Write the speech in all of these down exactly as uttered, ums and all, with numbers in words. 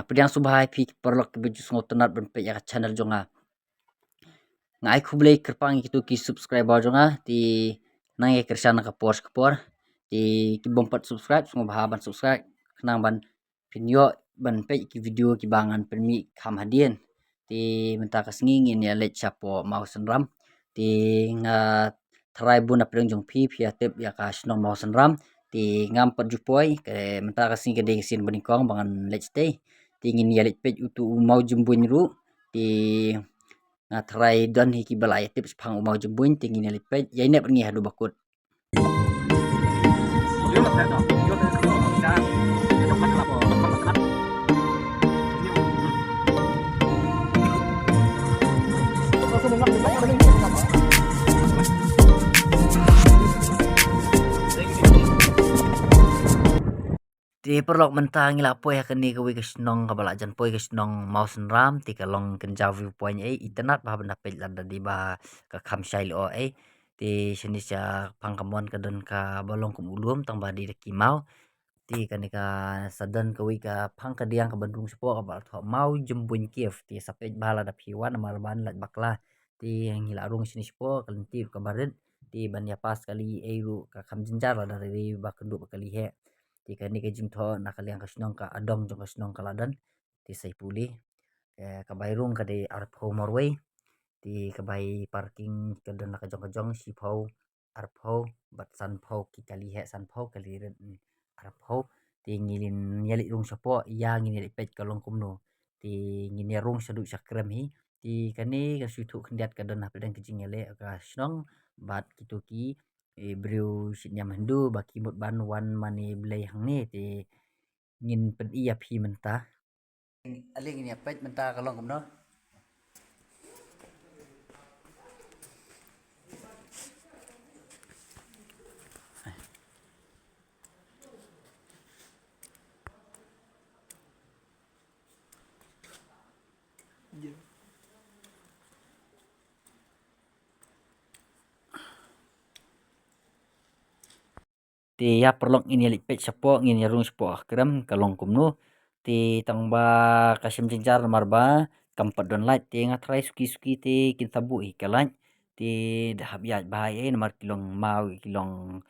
Pdiang sngewbha ïa phi ki paralok kiba ju sngewtynnat ban peit ïa ka channel jong nga. Nga ai khublei kyrpang ïa kito ki subscriber jong nga, te nang ïa kyrshan na ka por sha ka por. Te ki bym pat subscribe, sngewbha ban subscribe, khnang ban phin ïoh ban peit ki video kiba ngan pynmih kham hadien. Te mynta ka sngi ngin ïa leit shapoh Mawsynram. Te nga tharai bun na pdeng jong phi phi ïa tip ïa ka shnong Mawsynram. Te ngam pat ju poi, ka mynta ka sngi ka dei ka sien ba nyngkong ba ngan leit shatei. Te ngin ïa leit peit uto u Mawjymbuin ruh. Te nga tharai don hi kiba la ïa tip shaphang u Mawjymbuin, te ngin ïa leit peit, ïa nep ngi haduh ba kut. Te paralok, mynta ngi la poi ha kane kawei ka shnong kaba la jan poi, ka shnong Mawsynram, te ka long kynja view point ei, itynnat bha ban da peit lada dei ba ka kham shai lyoh ei. Te shane shaphang ka mon ka don kaba long kum u lum tang ba dei da ki maw. Te kane ka sa don kawei ka phang kadiang kaba rung shapoh kaba la thoh Mawjymbuin Cave. Te sa peit bha lada phi wan namar ban lait bakla. Te ngi la rung shane shapoh ka lynti ruh kaba rit. Te ban ïa pass kali ei ruh ka kham jynjar lada dei ba kynduh ba kali heh. Te kane ka jingthoh na ka liang ka shnong, ka adong jong ka shnong ka la don. Te sa ïa pule. Eh, ka bai rung ka dei arphew marwei. Te ka bai parking ka don la ka jong ka jong, shiphew, arphew bad sanphew, ki kali heh sanphew, kali rit, mm, arphew. Te ngin ïa leit rung shapoh, ïa ngin ïa leit peit ka long kumno. Te ngin ïa rung shaduh sha krem hi. Te kane ka shu thuh khyndiat ka don hapdeng ka jingïaleh ka shnong bad kito ki, eh, briew shitñiam Hindu ba ki mut ban wan mane blei hangne. Te ngin pyni ïa phi mynta. Ale ngin ïa peit mynta ka long kumno. Te ïa paralok, ngin ïa leit peit shapoh, ngin ïa rung shapoh ha krem ka long kumno. Te tang ba ka shem jynjar namar ba kam pat don light, te nga tharai suki suki te kin sa buh hi ka light. Te da hap ïaid bha ei namar ki long maw, ki long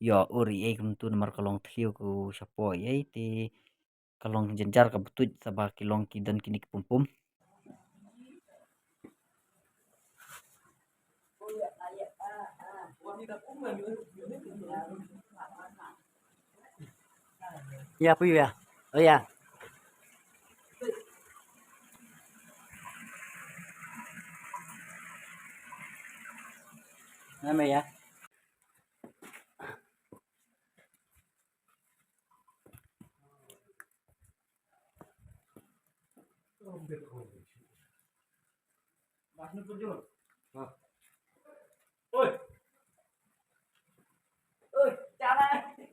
ïoh ur ei kumtu namar ka long thliew ka shapoh ei. Te ka long jynjar, ka btuit sa ba ki long ki don kine ki pum pum. Ïa phi ïa. Oh ïa. Namar ïa. Oi. Oi, cara.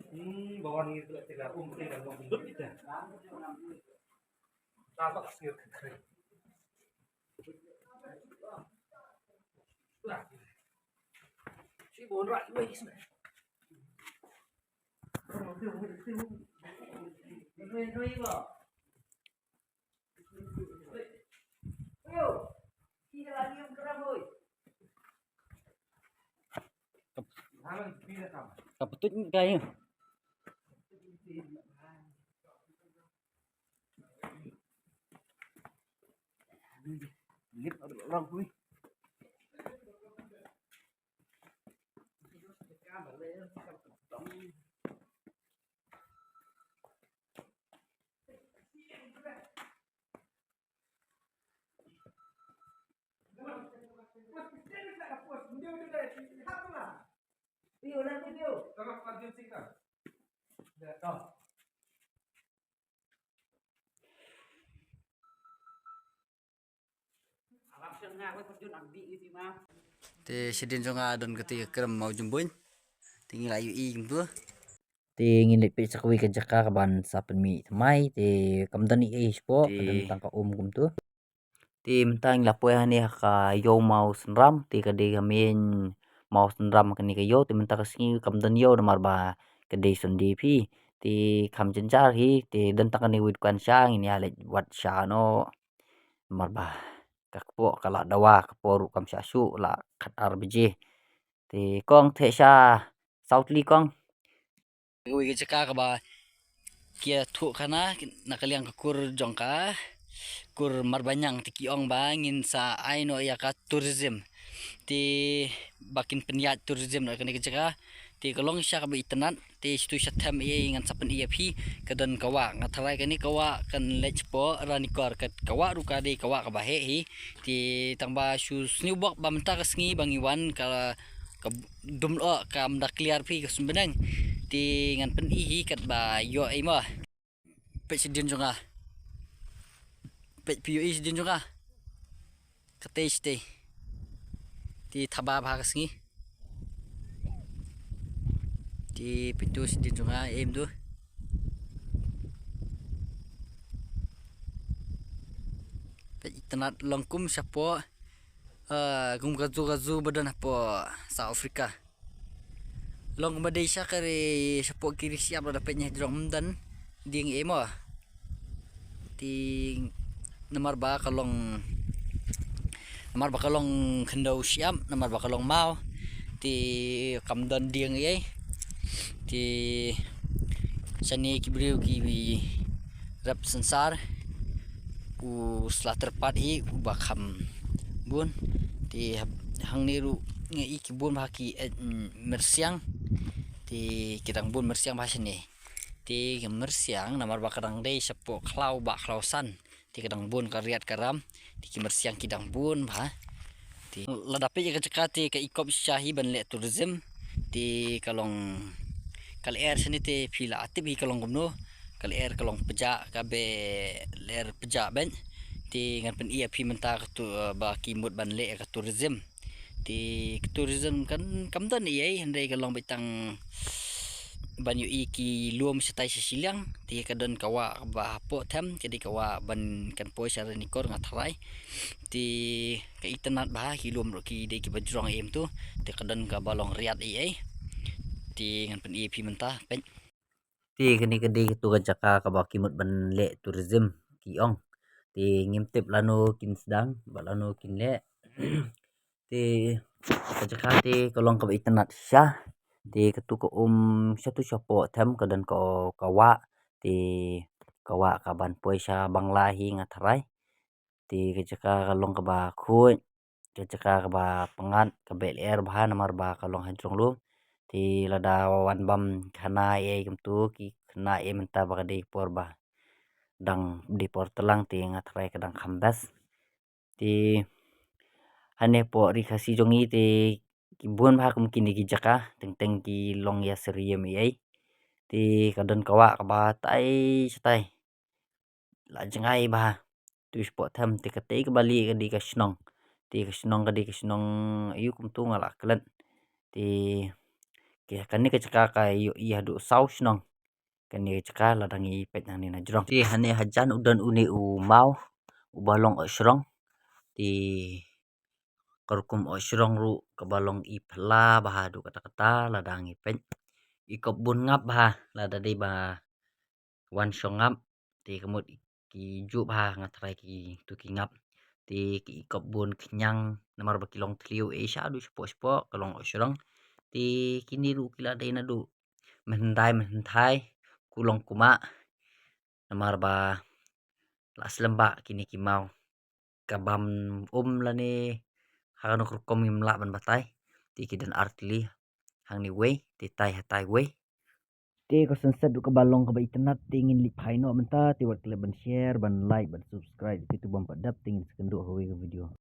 Hmm, bawang ni pula tiga. Um, tiga, um, betul kita. Nampak sih. Lah. Si bonrak wei. Ka ptut ni kai. Lip orang kui. Te shadien jong nga don kata ka krem Mawjymbuin. Te ngi la ïohi kumtu. Te ngin leit peit sa kawei ka jaka kaban sa pynmih thymmai. Te kam don ei ei shapoh, ka don tang ka um kumtu. Te mynta ngi la poi hangne ha ka ïew Mawsynram, te ka dei ka main Mawsynram kane ka ïew, te mynta ka sngi kam don ïew namar ba ka dei Sunday phi. Te kham jynjar hi, te don tang kane wei dukan sha, ngin ïa leit wad sha noh. Namar ba ka kpoh ka la dawa, ka por ruh kam shah shuh, la khat ar baje. Te kong theh sha saw tylli kong. Wei ka jaka kaba ki ïathuh khana na ka liang ka kur jong ka, kur Marbaniang, te ki ong ba ngin sa ai noh ïa ka tourism. Te ba kin pynïaid tourism na kane ka jaka. Te ka long sha kaba itynnad, te sha tu sha them ei ngan sa pyni ïa phi, ka don ka wah, nga tharai kane ka wah kan leit shapoh Ranikor, ka, ka wah ruh ka dei ka wah kaba heh hi. Te tang ba shu sniewbok ba mynta ka sngi ba ngi wan ka, ka dum loh, kam da clear phi ka sum bneng. Te ngan pyni hi katba ïoh ei mo. Peit shadien jong nga. Peit phi ïohi shadien jong nga. Katei shatei. Te thaba bha ka sngi. Te peit tu shadien jong nga em tu. Peit itynnad, long kum shapoh, ah, kum ka zoo ka zoo ba don hapoh South Africa. Long kumba dei sha ka ri shapoh ki ri shyiap, lada peit na hajrong ym don dieng ei mo. Te namar ba ka long, namar ba ka long khyndew shyiap, namar ba ka long maw, te kam don dieng ei. Te shane ki briew ki rep synsar, u sla tyrpad hi uba kham bun. Te hap-, hangne ruh nga i ki bun bha ki, eh, myrsiang. Te ki dang bun myrsiang bha shane. Te ki myrsiang namar ba ka dang dei shapoh khlaw ba khlaw san. Te ka dang bun ka riat ka ram. Te ki myrsiang ki dang bun bha. Te lada peit ïa ka jaka te ka i kop shisha hi ban leh tourism. Te ka long ka lyer shane te phi la tip hi ka long kumno. Ka lyer ka long pjah, ka be lyer pjah beit. Te ngan pyni ïa phi mynta ka tu, eh, ba ki mut ban leh ka tourism. Te ka tourism kan kam don ei ei, hynrei ka long beit tang ban ïohi ki lum shatai sha shiliang. Te ka don ka wah ba hapoh them, ka dei ka wah ban kan poi sha Ranikor nga tharai. Te ka itynnad bha, ki lum ruh ki dei kiba jrong em tu. Te ka don kaba long riat ei ei. Te ngan pyni ïa phi mynta, peit. Te kane ka dei katu ka jaka kaba ki mut ban leh tourism ki ong. Te ngim tip lano kin sdang bad lano kin leh. Te ka jaka te ka long kaba itynnad shisha. Te katu ka um sha tu shapoh them ka don ka, ka wah. Te ka wah ka ban poi sha Bangla hi nga tharai. Te ka jaka ka long kaba khuid, ka jaka kaba pyngngad, ka beh lyer bha namar ba ka long hajrong lum. Te lada wan bam khana ei ei kumtu, ki khana ei mynta ba ka dei por ba dang dei por tlang, te nga tharai ka dang kham best. Te hangne poh Ri Khasi jong ngi te ki bun bha kum kine ki jaka, teng teng ki long ïa syriem ei ei. Te ka don ka wah kaba tai shatai. La jngai bha. Tu shapoh them, te katei kaba lieh ka dei ka shnong. Te ka shnong ka dei ka shnong aiu kumtu nga la klet. Te kane ka jaka ka ïohi haduh saw shnong. Kane ka jaka lada ngi peit nangne na jrong. Te hangne hajan u don une u maw uba long ohsrong. Te ka rukom ohsrong ruh kaba long i phylla bha haduh katta katta lada ngi peit. I kop bun ngap bha lada dei ba wan shong ngap. Te ka mut ki juh bha nga tharai kitu ki ngap. Te ki i kop bun khñiang namar ba ki long thliew ei shaduh shapoh shapoh ka long ohsrong. Te kine ruh ki la dei naduh mynhyndai mynhynthai ku long kumah. Namar ba la slem ba kine ki maw ka bam um lane ha kano ka rukom ngim lah ban batai. Te ki don ar tylli, hangne wei, te tai hatai wei. Te ka sunset ruh kaba long kaba itynnad, te ngin leit phai noh mynta, te wat klet ban share, ban like, ban subscribe, te tu bam pat dep, te ngin sa kynduh ha kawei ka video.